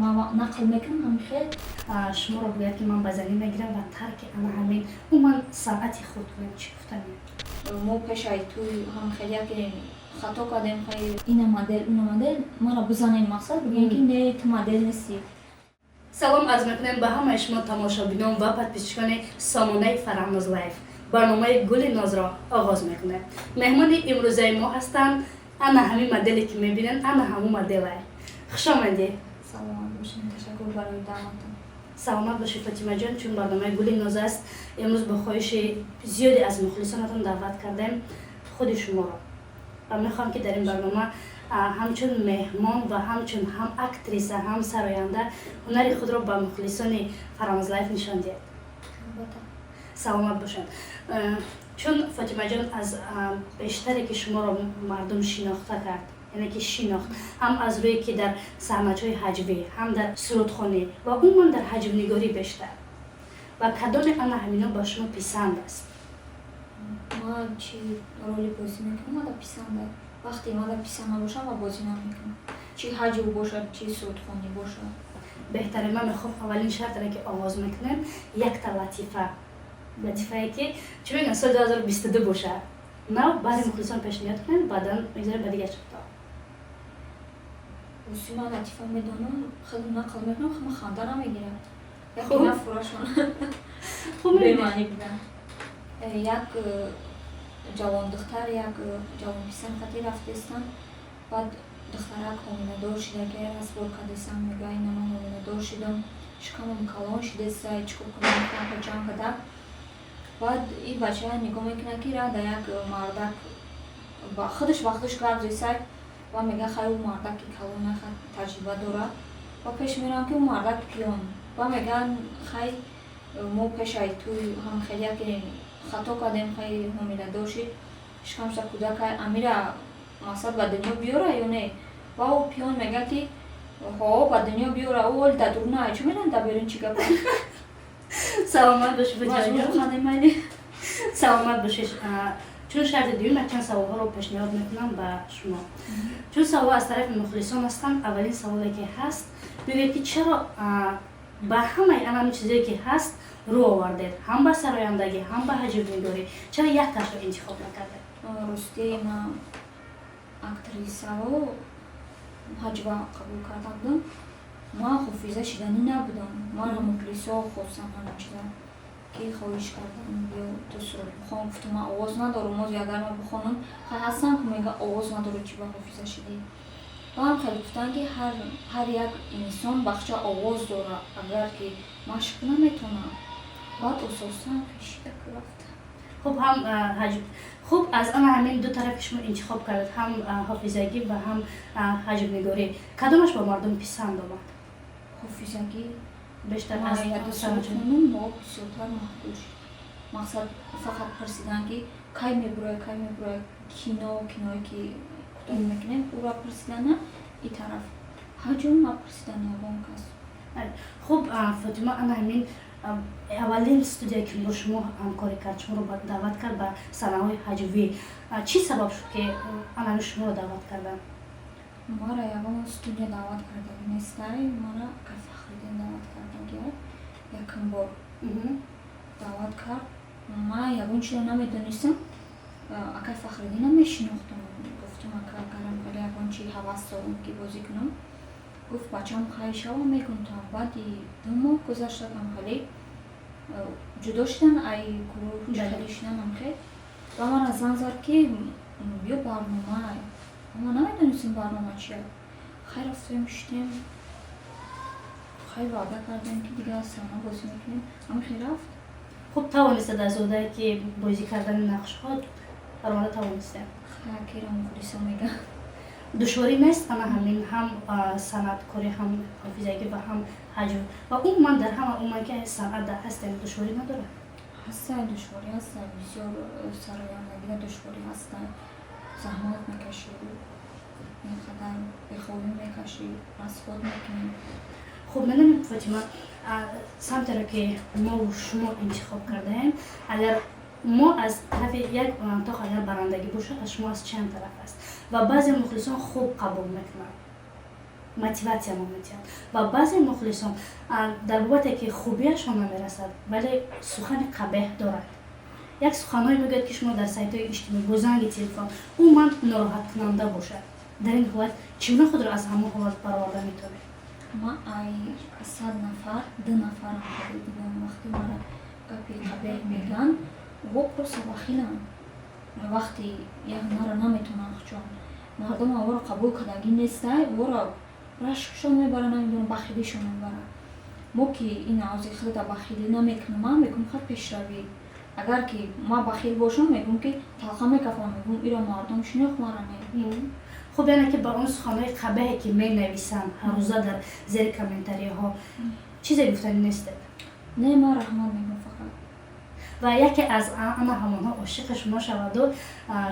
Ман нақл мекунам ҳамихел. Шуморо бояд, ки ман ба занӣ мегирам ва тарки ана ҳамин умуман санъати худ кунем, чӣ гуфтанем? Мо пешаи туй ҳам хеле яке хато кардем. Хай, ина модел, уна модел, мара бизанем, мақсад бигӯем, ки не, ту модел нестӣ. Салом арз мекунем ба ҳамаи шумо, тамошобинон ва подписчикони сомонаи Фараҳноз Лайф. Барномаи Гули Нозро оғоз мекунем. Меҳмони имрӯзаи мо ҳастанд ана ҳамин моделе, ки мебинанд, ана ҳамун моделай. Хушомадӣ. Саломат бошем, ташаккур барои даъватон. Саломат бошед, Фотимаҷон. Чун барномаи Гули Ноз аст, имрӯз бо хоҳиши зиёде аз мухлисонатон даъват кардем худи шуморо ва мехоҳам, ки дар ин барнома ҳамчун меҳмон ва ҳамчун ҳам актриса, ҳам сароянда ҳунари худро ба мухлисони Фараҳноз Лайф нишон диҳед. Албатта. Саломат бошанд. Чун, Фотимаҷон, аз бештаре, ки шуморо мардум шинохта кард, яъне ки шинохт, ҳам аз рӯе ки дар саҳначаҳои ҳаҷвӣ, ҳам дар сурудхонӣ ва умуман дар ҳаҷвнигорӣ бештар, ва кадоме ана ҳамино ба шумо писанд аст? Ман чи роли бозӣ мекунам, мада писанда. Вақте мада писанд набошам, ма бозӣ намекунам, чи ҳаҷв бошад, чи сурудхонӣ бошад. Беҳтарин. Ман мехоҳам аввалин шартре, ки оғоз мекунем, якта латифа, латифае, ки чӣ мегӯянд, соли 2022 бошад, нав баъди мухлисон пешниҳод кунем, баъдан мегзарем ба дигар шартҳо. Рости, ман латифа медонам, хеле нақл мекунам, ма ханда намегирад. Яке нафурашон бемаънӣ будан. Як ҷавондухтар як ҷавонписар қати рафтестанд. Баъд духтарак ҳомиладор шида, ки разбор кардесам, мега: «Ина, ман ҳомиладор шидам, шикамам калон шидеса, чӣ кор кунам?» Ҷанг када. Баъд ин бача нигоҳ мекунад, ки рада як мардак худаш ба худаш гап зесай ва мега: «Хай, ӯ мардаки калона, таҷриба дорад». Ва пеш мерам, ки ӯ мардак пиён. Ва мегӯянд: «Хай, мо пешаи туй ҳам хеле яке хато кардем. Хай, ҳомиладор шид, шикамша кӯдакай, амира мақсад ба дунё биёра ё не?» Ва ӯ пиён мегӯяд, ки ҳо, ба дунё биёра, ӯ оли дар дур на, чӣ медонӣ, дар берун чӣ гапа. Саломат бошед. Саломат бошед. Чун шарти дуюм, якчанд саволҳоро пешниҳод мекунам ба шумо, чун саволҳо аз тарафи мухлисон ҳастанд. Аввалин саволе, ки ҳаст, мегӯяд, ки чаро ба ҳамаи анами чизое, ки ҳаст, рӯ овардед, ҳам ба сарояндагӣ, ҳам ба ҳаҷвнигорӣ? Чаро якташро интихоб накардед? Рости, ман актрисаро ҳаҷва қабул карда будам. Ман ҳофиза шиданӣ набудам. Мана мухлисо хостам ҳамин чиза, ки хоҳиш кардам: «Биё, ту суруд бихон». Гуфтам: «Ман овоз надорам, ози агар ман бихонам, хай, ҳастам, ки мега: „Овоз надорӣ, чӣ ба ҳофиза шидӣ?“ Баъдам хеле гуфтанд, ки ҳар як инсон бахча овоз дорад, агар ки машқ кунам, метавонам. Баъд ососан хешида рафта. Хуб, ҳам ҳаҷв хуб. Аз ана ҳамин ду тараф, ки шумо интихоб кардед, ҳам ҳофизагӣ ва ҳам ҳаҷвнигорӣ, кадомаш ба мардум писанд омад? Ҳофизагӣ. Бештар аз хонум мо бисёртар маҳбул шуд. Мақсад, фақат пурсидан, ки кай мебурояд, кай мебурояд кино, киное ки кӯтоҳ мекунем, ӯро пурсидана. И тараф ҳаҷв напурсидан ягон кас. Хуб, Фотима, ана ҳамин аввалин студия, ки бо шумо ҳамкорӣ кард, шуморо даъват кард ба саҳнаҳои ҳаҷвӣ, чӣ сабаб шуд, ки ана ҳамин шуморо даъват карданд? Мара ягон студия даъват кардаги нестай. Мара акай Фахриддин даъват кардаги. Якум бор даъват кард, ман ягон чиро намедонистам. Акай Фахриддинам мешинохтам. Гуфтам: «Ака, агарам хеле ягон чи ҳавас дорам, ки бозӣ кунам». Гуфт: «Бачам, хай, шава, мекунтам». Баъди 2 моҳ гузаштакам, хеле ҷудо шудан, ай гурӯҳ хеле шуданам, хел ва мара занг зад, ки биё, барнома. Ма намедонистем барнома чия. Хай, рафтем, шудем, хай, ваъда кардем, ки дигар саҳна бозӣ мекунем. Ҳамин рафт. Хуб, тавонистед аз ӯҳдае, ки бозӣ кардани нақшҳо баромада тавонистед? Хайкера мухлисо мега. Душворӣ нест ана ҳамин ҳам санъаткорӣ, ҳам ҳофизагӣ ва ҳам ҳаҷв ва умуман дар ҳама, умуман ки санъат дар ҳастем, душворӣ надорад? Ҳастай, душворӣ ҳастай бисёр. Сарояндагида душворӣ ҳастай, заҳмат мекашӣ, инқадар бехобӣ мекашӣ, расход мекунӣ. Хуб, медонед, Фотима, самтеро, ки мову шумо интихоб кардаем, агар мо аз тарафи як тоқ агар барандагӣ бошад, аз шумо аз чанд тараф аст ва баъзе мухлисон хуб қабул мекунанд. Мотиватсия мо медиҳанд ва баъзе мухлисон дар бобате, ки хубияшон намерасад, вале сухани қабеҳ дорад. Як суханҳое мегӯяд, ки шумо дар сайтҳои иҷтимоӣ бо занги телефон умуман нороҳаткунанда бошад. Дар ин ҳолат чӣ гуна худро аз ҳамон ҳолат бароварда метавонед? Ма ай 100 нафар ду нафарам қабул дидам. Вақте мара гапи қабеҳ мегӯянд, во просто бахиланд. Вақте як мара наметавонанд, чун мардум аворо қабул кардагӣ нестай, вора рашкшон мебара, намедонам, бахилишон мебара. Мо ки ин авзи худата бахилӣ намекунам, ман мегӯм, хат пешравӣ. Агар ки ман бахил бошам, мегӯм, ки талха мекафам, мегӯм, ира мардум шинохт, мара не. Хуб, яъне ки ба он суханҳои қабеҳе, ки менависанд ҳаррӯза дар зери комментариҳо, чизе гуфтанӣ нестед? Не, ман раҳмат мегӯм фақат. Ва яке аз ана ҳамонҳо ошиқи шумо шаваду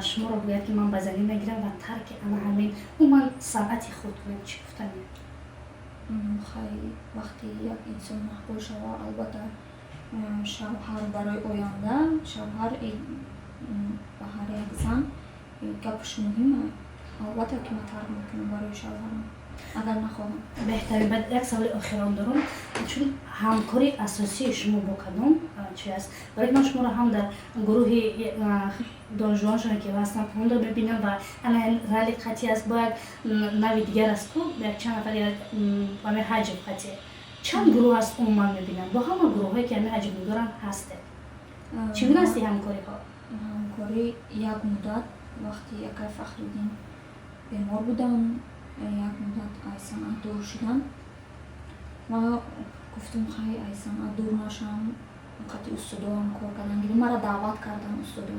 шуморо гӯяд, ки ман ба занӣ мегирам ва тарки ана ҳамин умуман санъати худ кунед, чӣ гуфтанӣ? Хай, вақте як инсон маҳбул шава, албатта, шавҳар барои оянда, шавҳар ба ҳар як зан гапаш муҳима. Албатта, ки ман тарк мекунам барои шавҳарам, агар нахоҳам. Беҳтарин. Баъд як саволи охирон дорам, чун ҳамкории асосии шумо бо кадом чи аст? Барои ман шуморо ҳам дар гурӯҳи донишҷӯёншон, ки ҳастанд, онро мебинам ва ана рали қатъи аст, бо як нави дигар аст ку, якчанд нафар ами ҳаҷв қатъи, чанд гурӯҳ аст. Умуман мебинам, бо ҳама гурӯҳҳое, ки ами ҳаҷвнигоранд, ҳастед. Чӣ гуна асти ҳамкориҳо? Ҳамкорӣ як муддат, вақти акай Фахриддин бемор будам, як муддат ай санъат дур шудам. Ма гуфтам, хай, ай санъат дур нашам, қати устодоам кор кардан гирим. Мара даъват кардан устодо.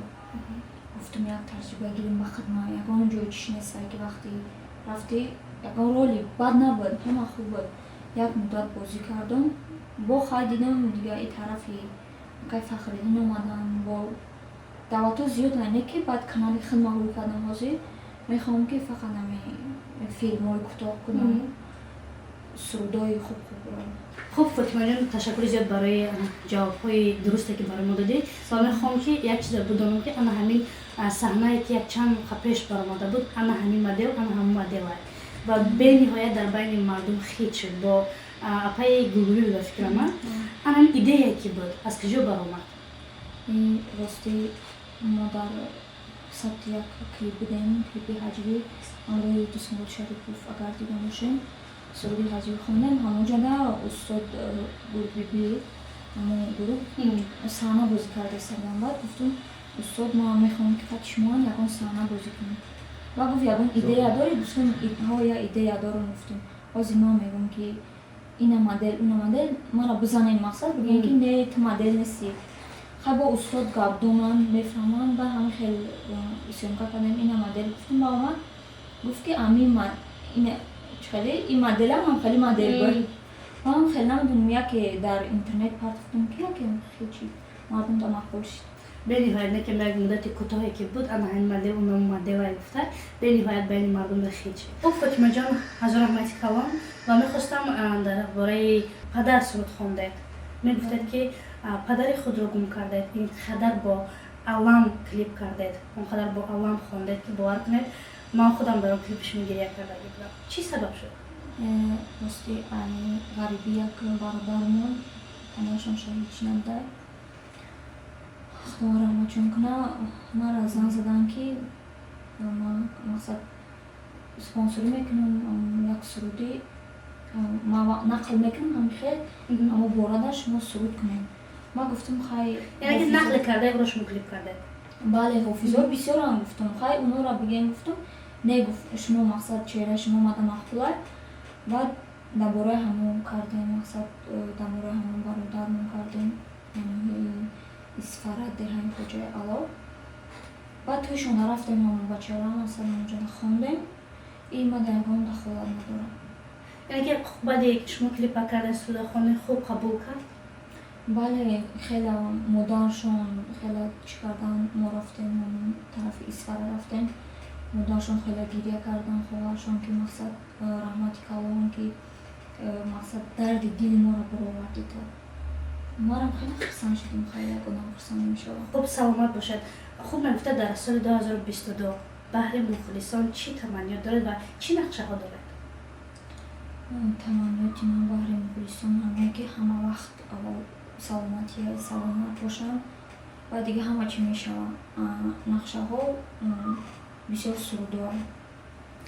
Гуфтам, як таҷриба гирим ба хидма. Ягон ҷой чиш нестай, ки вақти рафтӣ, ягон роли бад набуд, ҳама хуб буд. Як муддат бозӣ кардам, бо хай дидам, дига и тарафи акай Фахриддин омадан, бо даъватҳо зиёд, не ки баъд канали хидма ҳуй кардам. Ҳозир мехоҳам, ки фақат ами филмҳои кӯтоҳ кунам, сурудҳои хуб хубро. Хуб, Фотимаҷон, ташаккури зиёд барои ҷавобҳои дурусте, ки барои мо додед, ва мехоҳам, ки як чизе бидонам, ки ана ҳамин саҳнае, ки як чанд муқа пеш баромада буд, ана ҳамин модел, ана ҳамин модела ва бениҳоят дар байни мардум хит шуд бо апаи Гулгулӣ, ба фикрам, ана ҳамин идея ки буд, аз куҷо баромад? Рости, мо дар сабти як клип будем, клипи ҳаҷвӣ ҳамроҳи Дусмурод Шарипов. Агар дида бошем, суруди ҳаҷвӣ хондем. Ҳамонҷода устод Гулбибӣ, ҳамон гурӯҳ, саҳна бозӣ карда истодам. Баъд гуфтум: «Устод, ман мехоҳам, ки қати шумо ягон саҳна бозӣ кунем». Баъд гуфт: «Ягон идея дорӣ?» Гуфтум: «Ҳо, я идея дорам». Гуфтум: «Ҳозир ман мегӯм, ки ина модел, уна модел, мара бизанен, мақсад бигӯем, ки не, ту модел нестӣ». Хай, бо устод гап донанд, мефаҳманд. Ба ҳамин хел съёмка кардем. «Ина модел», гуфтум, ба омад, гуфт, ки ами хеле ин моделам ҳам хеле модел буд. Ман хеле намедонам, яке дар интернет партофтум, ки яке хеле мардум да мақбул шуд. Бениҳоят не ки як муддати кӯтоҳе ки буд, ана ҳамин модел, уна моделае гуфта, бениҳоят байни мардум да хит шуд. Хуб, Фотимаҷон, ҳазор раҳмати калон. Ва мехостам, дар бораи падар суруд хондед, мегуфтед, ки падари худро гум кардед, ин қадар бо алам клип кардед, он қадар бо алам хондед, ки бовар кунед, ман худам дар он клипи шумо гиря карда будам. Чӣ сабаб шуд? Рости, ғарибӣ як бародармон, падарашон шаҳид шуданда, Худо раҳматшон куна. Мара занг заданд, ки ман мақсад спонсорӣ мекунам як суруди, ман нақл мекунам ҳамин хел, аммо борада шумо суруд кунем. Ман гуфтам, хай. Яъне ки нақл карда ро шумо клип кардед? Бале, ҳофизҳо бисёрам. Гуфтам, хай, онҳоро бигем. Гуфтам, не, гуфт, шумо мақсад чеҳраи шумо мада мақбулай. Баъд дар бораи ҳамон кардем, мақсад дар бораи ҳамон бародармон кардем, Исфара, деҳаи Хоҷаи Ало. Баъд тӯйшон рафтем, ҳамон бачаро масалан онҷода хондем. И мада ягон дахолат надорам. Яъне ки баъде шумо клипа кардед, суруда хондед, хуб қабул кард? Бале, хеле модаршон хеле чӣ кардан. Мо рафтем, тарафи Исфара рафтем, модаршон хеле гиря кардан, хоҳаршон, ки мақсад раҳмати калон, ки мақсад дарди дили моро баровардӣ. То марам хеле хурсанд шудем. Хеле як одам хурсанд мешавад. Хуб, саломат бошад. Хуб, мегуфта, дар соли 2022 баҳри мухлисон чӣ таманниёт доред ва чӣ нақшаҳо доред? Таманноти ман баҳри мухлисон ҳамое, ки ҳама вақт аввал саломатӣ, саломат бошанд ва дига ҳама чӣ мешавад. Нақшаҳо бисёр сурудҳо.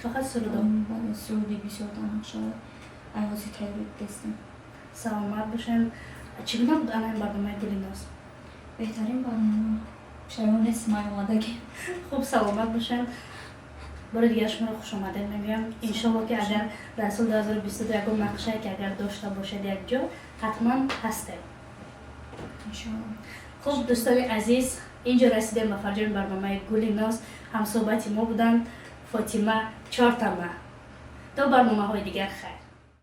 Фақат сурудҳо? Бале, суруди бисёр дар нақшаҳо, ай ҳозир тайёрӣ дидастем. Саломат бошед. Чӣ гуна буд ана ин барномаи Гули Ноз? Беҳтарин барнома, пушаймон нестам ай омадагӣ. Хуб, саломат бошед. Бори дигар шуморо хушомадед мегӯям. Иншолло, ки агар дар соли 2022 ягон нақшае, ки агар дошта бошед, якҷо ҳатман ҳастем. Иншолло. Хуб, дӯстони азиз, инҷо расидем ба фарҷоми барномаи Гули Ноз. Ҳамсӯҳбати мо буданд Фотима Чортама. То барномаҳои дигар, хайр.